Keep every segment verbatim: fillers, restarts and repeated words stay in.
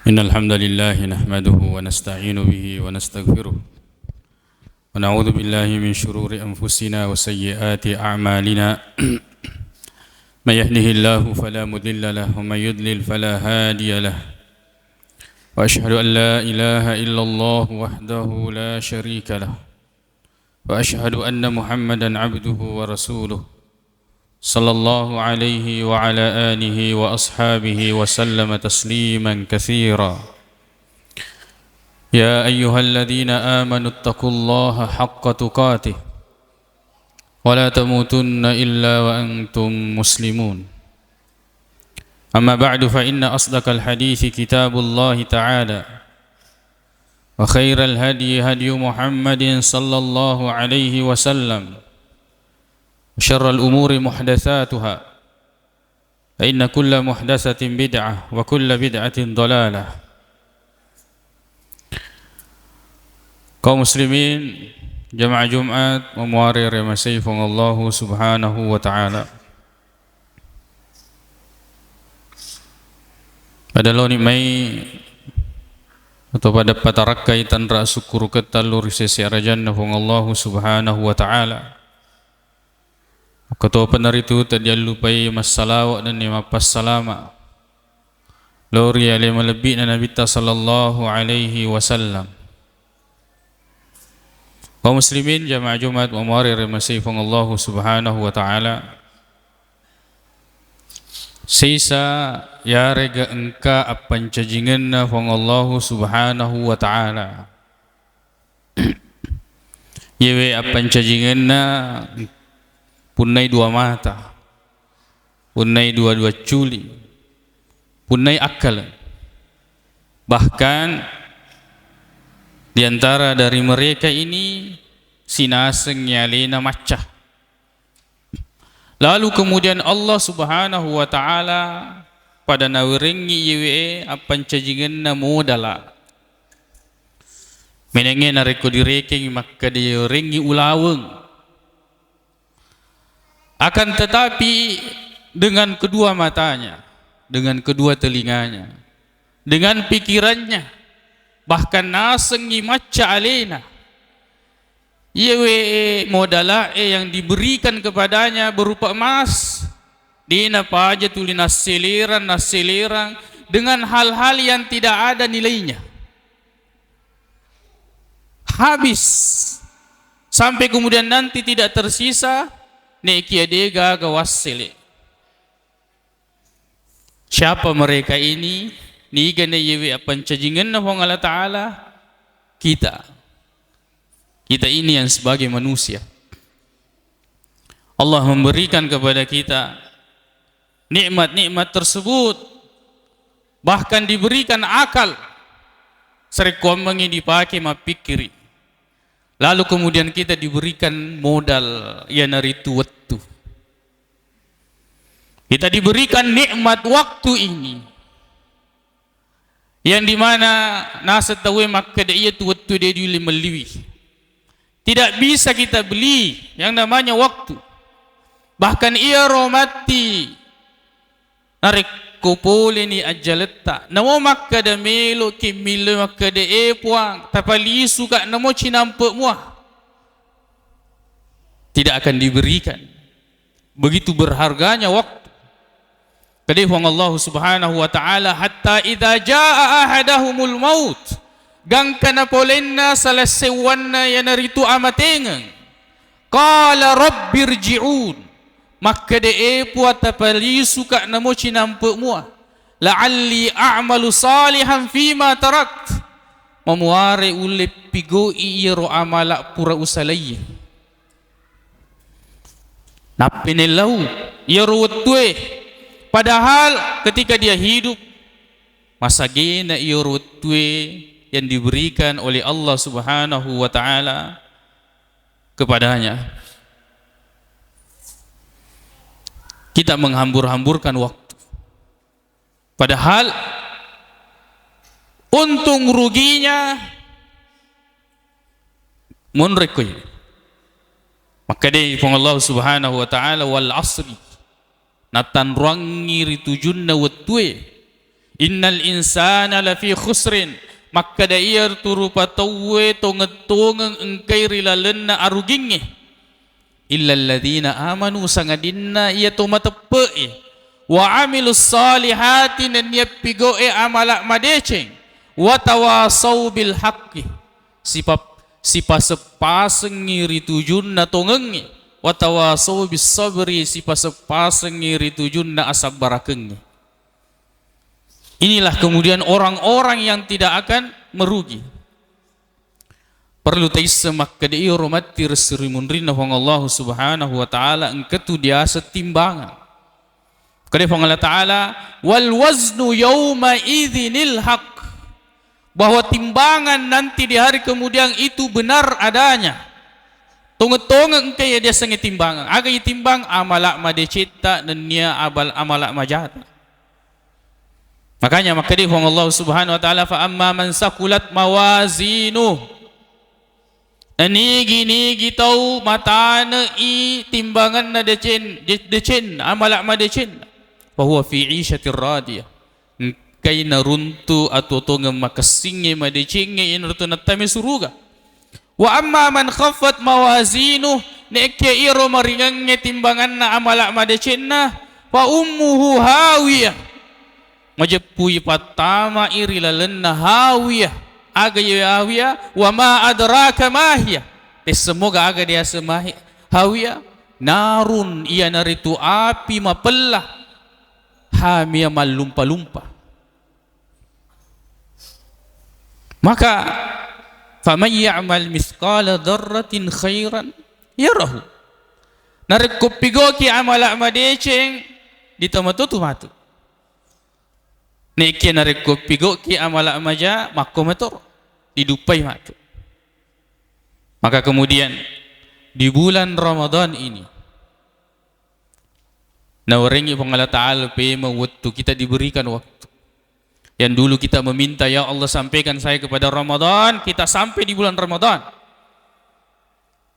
إن الحمد لله نحمده ونستعين به ونستغفره، ونعوذ بالله من شرور أنفسنا وسيئات أعمالنا. من يهده الله فلا مضل له، ومن يضلل فلا هادي له. وأشهد أن لا إله إلا الله وحده لا شريك له، وأشهد أن محمدا عبده ورسوله، صلى الله عليه وعلى آله وأصحابه وسلم تسليما كثيرا. يا أيها الذين آمنوا اتقوا الله حق تقاته ولا تموتن إلا وأنتم مسلمون. أما بعد، فإن أصدق الحديث كتاب الله تعالى، وخير الهدي هدي محمد صلى الله عليه وسلم، وشر الأمور محدثاتها، فإن كل محدثة بدعة، وكل بدعة ضلالة. Kaum muslimin, jamaah Jumat, mamuare riamasei Puang Allahu Subhanahu wa Ta'ala. Pada loni mai atau pada patarakkai tanra sukkuruketta lao ri sese arajanna Puang Allahu Subhanahu wa Ta'ala. Makkatopa naritu tadiallupai massalawa nennia mappassalama lao ri ale malebbi'na Nabitta sallallahu alaihi wasallam. Kaum muslimin, jamaah Jumat, mamuare riamasei Puang Allahu Subhanahu wa Ta'ala. Sisa yarega engka appancajingenna Puang Allahu Subhanahu wa Ta'ala. Yewe appancajingenna punnai dua mata, punnai dua-dua culi, punnai akkaleng. Bahkan di antara dari mereka ini sinasengngi alena macca. Lalu kemudian Allah Subhanahu wa Ta'ala pada nawerengngi yewe appancajingenna modala. Menengnge narekko direkengngi makkeda yewerengngi ulaweng. Akan tetapi dengan kedua matanya, dengan kedua telinganya, dengan pikirannya, bahkan nasengngi macca alena. Yewe modala'e yang diberikan kepadanya berupa emas, de napaja tuli nasselerang, nasselerang dengan hal-hal yang tidak ada nilainya. Habis. Sampai kemudian nanti tidak tersisa, nekia degaga wassele. Siapa mereka ini? Niga na yewe appancajingenna Puang Allah Ta'ala? Kita. Kita ini yang sebagai manusia. Allah memberikan kepada kita nikmat-nikmat tersebut, bahkan diberikan akal, sarekkoammengngi dipake mappikkiri. Lalu kemudian kita diberikan modal, iyanaritu wettu. Kita diberikan nikmat waktu ini, yang dimana naseng tauwe makkeda iyatu wettu de diulle melliwi. Tidak bisa kita beli yang namanya waktu. Bahkan iyaro matti, narekko poleni ajjaletta, namo makkeda meloki millau makkeda, "E Puang, tapalisuka namo cinampe mua." Tidak akan diberikan. Begitu berharganya waktu. Kedai Puang Allah Subhanahu wa Ta'ala, "Hatta idza jaa ahadahumul maut," gangka napolenna salessewanna, iyanaritu amatengeng. "Qala rabbirji'un," makkeda, "E Puang, tapalisuka namo cinampe mua, la'alli a'malu salihan fima tarakt," mamuare ulle pigau'i iyaro amala pura usalaiye. Nappenellau iyaro wettue, padahal ketika dia hidup, masagena iyaro wettue yang diberikan oleh Allah Subhanahu wa Ta'ala kepadanya. Kita menghambur-hamburkan waktu. Padahal untung ruginya monrekoi. Makkedai Puang Allah Subhanahu wa Ta'ala, "Wal asri." Natanruangngi ri tujunna wettue. Innal insana lafi khusrin, makkeda iyatu rupa tauwe tongeng-tongeng engkai ri lalenna arugingnge. Illalladzina amanu, sangadinna iya to mateppe'e, wa amilus salihati, nennia pigo'e amala madeceng, wa tawasau bil haqqi, sipap-, sipaseppasengngi ri tujunna tongengnge, wa tawasau bis sabri, sipaseppasengngi ri tujunna asabbarakengnge. Inilah kemudian orang-orang yang tidak akan merugi. Perlu taisseng makkeda iyaro matti ri munrinna Puang Allah Subhanahu wa Ta'ala engka tu diaseng timbangan. Kede Puang Allah Ta'ala, "Wal waznu yauma idzinil haq." Bahwa timbangan nanti di hari kemudian itu benar adanya. Tongeng-tongeng engka iya diasengnge timbangan. Aga itimbang? Amala madecetta nennia abal-, amala majata. Makanya makkeda Puang Allah Subhanahu wa Ta'ala, "Fa amma man sakulat mawazinu." Nigi-nigi tau matane'i timbanganna decen-, de-, decen, amala madecen. Fa huwa fi isyatir radiyah. Engkai naruntu atuo tongeng makessingnge madecengnge, iyanaritu nattame suruga. Wa amma man khaffat mawazinu, nekke iyaro maringengnge timbanganna amala madecenna, fa ummuhu hawiyah. Majeppui pattama'i ri lalenna hawiyah. Aga iya hawiyah? Wa ma adraka ma hiya. Tessemmoga aga diaseng mahi-, hawiyah? Narun, iyanaritu api mapella. Hamiyah, mallumpa-lumpa. Maka, "Faman ya'mal mitsqala dzarratin khairan yarahu." Narekko pigoki amala madeceng, ditamatotu matu. Nekke narekko pigoki amala maja, makko metoro, diduppai matu. Maka kemudian di bulan Ramadan ini, nawerengngi Puang Allah Ta'ala pemeng wettu, kita diberikan waktu. Yang dulu kita meminta, "Ya Allah, sampaikan saya kepada Ramadan," kita sampai di bulan Ramadan.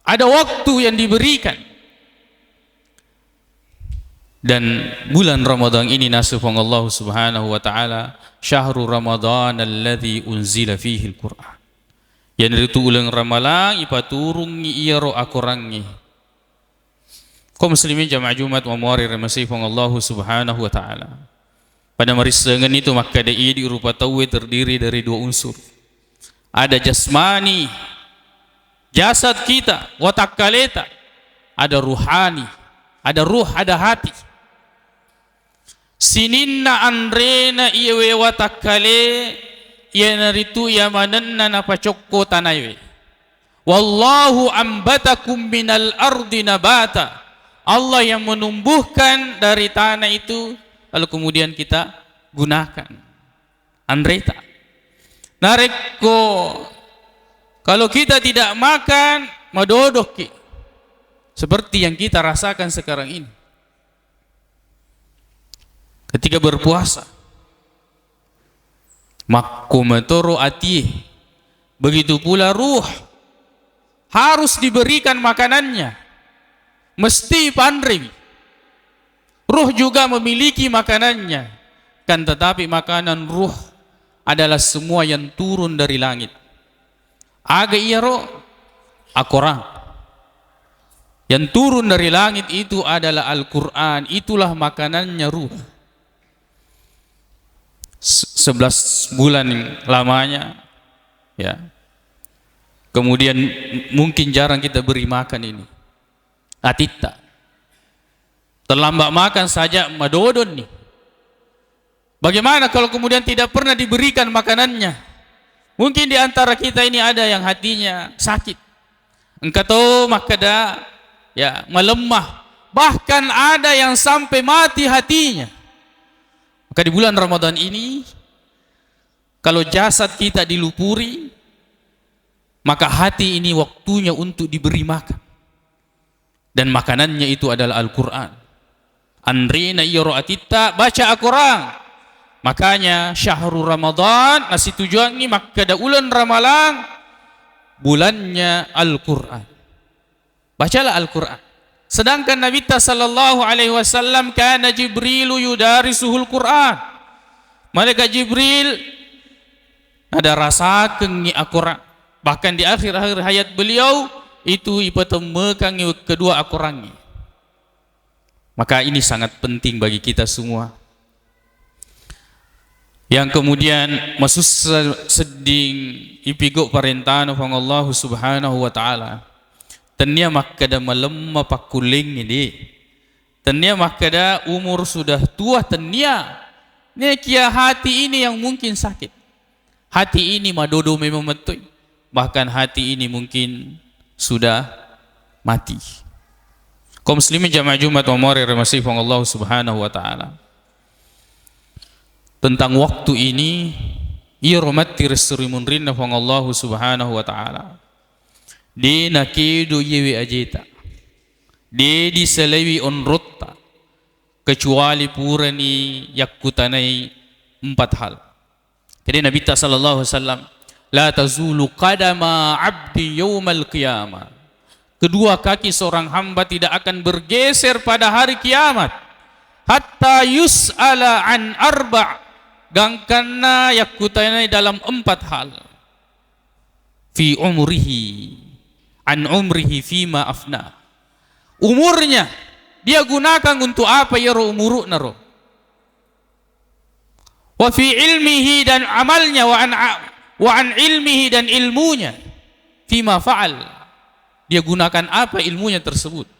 Ada waktu yang diberikan. Dan bulan Ramadan ini naseng Puang Allah Subhanahu wa Ta'ala, "Syahru Ramadan alladzi unzila fihil Qur'an." Iyanaritu uleng Ramalang ipaturungngi iyaro akorangnge. Kaum muslimin jamaah Jumat mamuare ri masei Puang Allahu Subhanahu wa Ta'ala. Pada marissengenni tu makkeda idi rupa tauwe terdiri dari dua unsur. Ada jasmani, jasad kita, watakkaleta. Ada ruhani, ada ruh, ada hati. Sininna anrena iyewe watakkale, iyanaritu iya manenna napacokko tanaewe. "Wallahu ambatakum minal ardi nabata." Allah yang menumbuhkan dari tanah itu, lalu kemudian kita gunakan anreta. Narekko, kalau kita tidak makan, madodokki. Seperti yang kita rasakan sekarang ini. Ketika berpuasa, makko metoro atie. Begitu pula ruh harus diberikan makanannya. Mesti panrewi. Ruh juga memiliki makanannya. Kan tetapi makanan ruh adalah semua yang turun dari langit. Aga iyaro? Akorang. Yang turun dari langit itu adalah Al-Quran. Itulah makanannya ruh. Se-, sebelas bulan lamanya, ya. Kemudian m-, mungkin jarang kita beri makan ini. Atitta. Terlambat makan saja madodon nih. Bagaimana kalau kemudian tidak pernah diberikan makanannya? Mungkin di antara kita ini ada yang hatinya sakit. Engka to makkeda, ya, melemah. Bahkan ada yang sampai mati hatinya. Maka di bulan Ramadan ini, kalau jasad kita dilupuri, maka hati ini waktunya untuk diberi makan. Dan makanannya itu adalah Al-Quran. Anrena iyaro atitta baca Al-Quran. Makanya syahru Ramadan nasitujuangngi makkeda uleng Ramalang, bulannya Al-Quran. Bacalah Al-Quran. Sedangkan Nabitta sallallahu alaihi wasallam, kana Jibrilu yudarisuhul Quran. Malaikat Jibril ada rasakengngi akorang. Bahkan di akhir-akhir hayat beliau itu ipatemmekangngi kedua akorangnge. Maka ini sangat penting bagi kita semua. Yang kemudian masussa sedding ipigau parentana Puang Allahu Subhanahu wa Ta'ala. Tennia makkeda malemma pakkullengnge, de. Tennia makkeda umur sudah tua, tennia. Nekia hati ini yang mungkin sakit. Hati ini madodo memang mettui. Bahkan hati ini mungkin sudah mati. Kaum muslimin jamaah Jumat wa mori remasi Puang Allah Subhanahu wa Ta'ala. Tentang waktu ini, iyaro matti ri munrinna Puang Allah Subhanahu wa Ta'ala. De nakedo iyewe ajeta. De diselaiwi onrotta. Kecuali purani yakkutanai empat hal. Jadi Nabitta sallallahu alaihi wasallam, "La tazulu qadama abdi yaumal qiyamah." Kedua kaki seorang hamba tidak akan bergeser pada hari kiamat. Hatta yus'ala an arba'. Gangkanna yakkutanai dalam empat hal. Fi umrihi. An umrihi fima afna. Umurnya dia gunakan untuk apa iyaro umuru'na ro. Wa fi ilmihi, dan amalnya, wa an, wa an ilmihi, dan ilmunya, fima fa'al, dia gunakan apa ilmunya tersebut.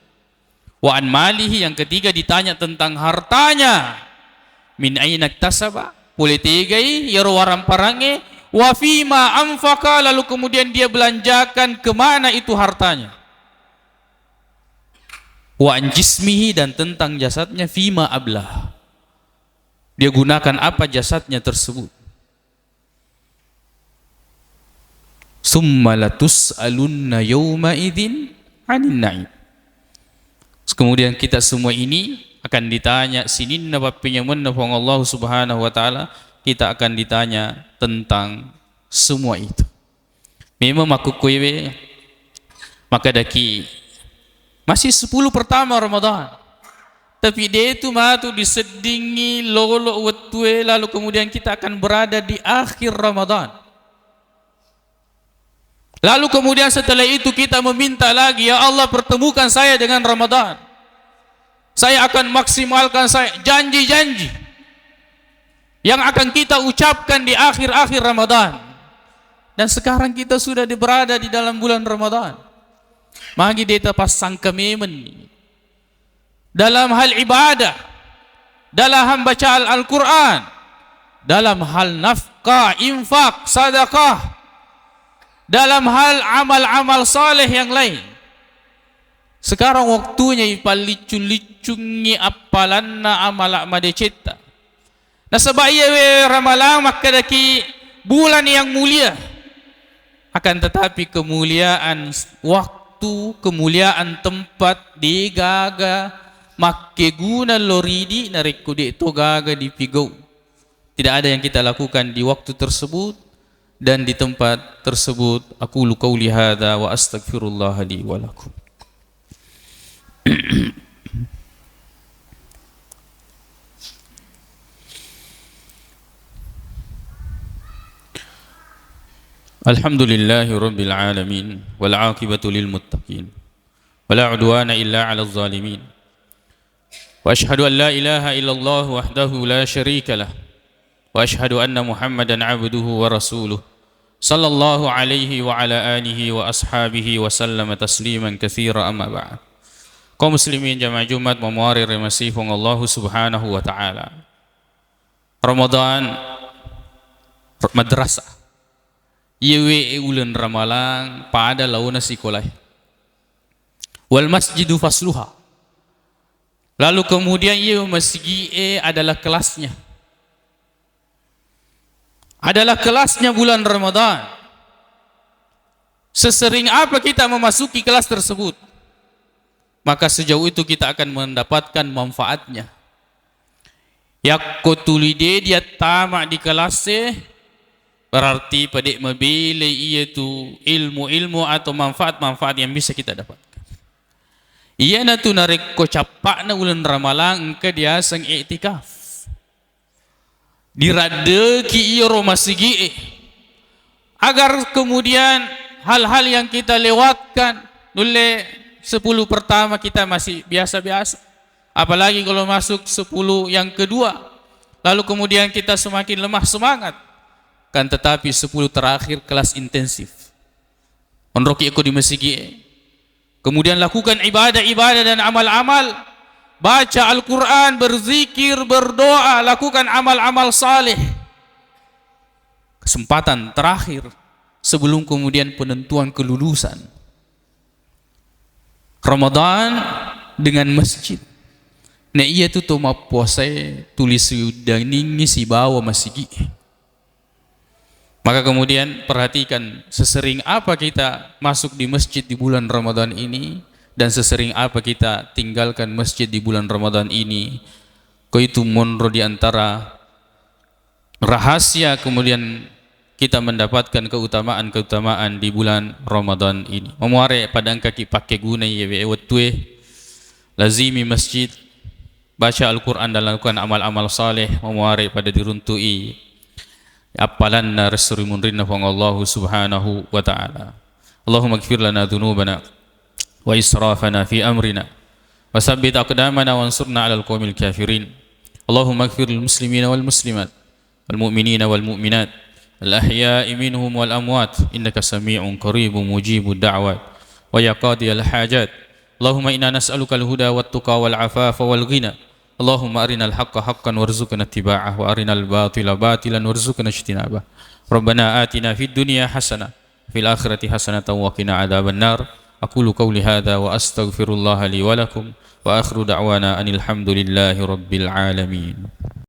Wa an malihi, yang ketiga ditanya tentang hartanya, min aina iktasaba, pole tegai iyaro waramparangnge, wa fima anfaqa, lalu kemudian dia belanjakan kemana itu hartanya. Wa an jismihi, dan tentang jasadnya, fima ablah, dia gunakan apa jasadnya tersebut. Summa latus'alunna yawma idzin 'anin na'im. Kemudian kita semua ini akan ditanya sininna pappenyamenna Puang Allah Subhanahu wa Ta'ala, kita akan ditanya tentang semua itu. Memang makkukkuewe makkedaki masih sepuluh pertama Ramadan. Tapi de tu matu diseddingi lolo wettue, lalu kemudian kita akan berada di akhir Ramadan. Lalu kemudian setelah itu kita meminta lagi, "Ya Allah, pertemukan saya dengan Ramadan. Saya akan maksimalkan saya," janji-janji yang akan kita ucapkan di akhir-akhir Ramadan. Dan sekarang kita sudah di-, berada di dalam bulan Ramadan. Magi de tapassangka memenni. Dalam hal ibadah, dalam hal baca Al-, Al-Quran, dalam hal nafkah, infak, sadakah, dalam hal amal-amal saleh yang lain. Sekarang waktunya ipallicung-liccungi appalanna amala madecetta. Nasaba iyawe Ramalang makkedaki bulan yang mulia. Akan tetapi kemuliaan waktu, kemuliaan tempat degaga makkeguna lo ridi narekko de to gaga dipigau. Tidak ada yang kita lakukan di waktu tersebut dan di tempat tersebut. Aqulu qauli hadza wa astaghfirullah li wa lakum. الحمد لله رب العالمين، والعاقبة للمتقين، ولا عدوان إلا على الظالمين، وأشهد أن لا إله إلا الله وحده لا شريك له، وأشهد أن محمدا عبده ورسوله، صلى الله عليه وعلى آله وأصحابه وسلم تسليما كثيرا، أما بعد. Kaum muslimin jamaah Jumat mamuare remasi Puang Allahu Subhanahu wa Ta'ala. Ramadan, madrasah. Iyewe uleng Ramalang pada laona sikolae. Wal masjidu fasluha. Lalu kemudian iye masigi'e adalah kelasnya. Adalah kelasnya bulan Ramadan. Sesering apa kita memasuki kelas tersebut, maka sejauh itu kita akan mendapatkan manfaatnya. Yakko tuli de diattama di kelasse, berarti pede mabelei iyatu ilmu-ilmu atau manfaat-manfaat yang bisa kita dapatkan. Iyanatu narekko cappa'na uleng Ramalang engka diaseng iktikaf. Diraddeki iyaro masigi'e. Agar kemudian hal-hal yang kita lewatkan, nulle sepuluh pertama kita masih biasa-biasa. Apalagi kalau masuk sepuluh yang kedua, lalu kemudian kita semakin lemah semangat. Kan tetapi sepuluh terakhir kelas intensif. Onroki eko di masigi'e. Kemudian lakukan ibadah-ibadah dan amal-amal. Baca Al-Quran, berzikir, berdoa, lakukan amal-amal saleh. Kesempatan terakhir sebelum kemudian penentuan kelulusan. Ramadan dengan masjid. Na iya tu to mappuasae tuli siuddaningi sibawa masigi. Maka kemudian perhatikan sesering apa kita masuk di masjid di bulan Ramadan ini dan sesering apa kita tinggalkan masjid di bulan Ramadan ini. Ko itu monro di antara rahasia kemudian kita mendapatkan keutamaan-keutamaan di bulan Ramadan ini. Mamuare pada engkaki pakke guna iye wettue, lazimi masjid, baca Al-Quran dan lakukan amal-amal saleh, mamuare pada diruntu'i appalanna resso ri munrinna Puang Allahu Subhanahu wa Ta'ala. Allahumma ighfir lana dzunubana wa israfana fi amrina wa tsabbit aqdamana wansurna 'alal qaumil kafirin. Allahumma ighfir lil muslimina wal muslimat wal mu'minina wal mu'minat al ahya'i minhum wal amwat innaka sami'un qaribun mujibud da'wat wa ya qadiyal hajat. Allahumma inna nas'aluka al huda wat tuqa wal afafa wal ghina. Allahumma arinal haqqa haqqan warzuqna ittiba'ah wa arinal batila batilan warzuqna ijtinabah. Rabbana atina fid dunya hasanah wa fil akhirati hasanatan wa qina adzabannar. Aqulu qauli hadza wa astaghfirullaha li wa lakum wa akhiru da'wana anil hamdulillahi rabbil alamin.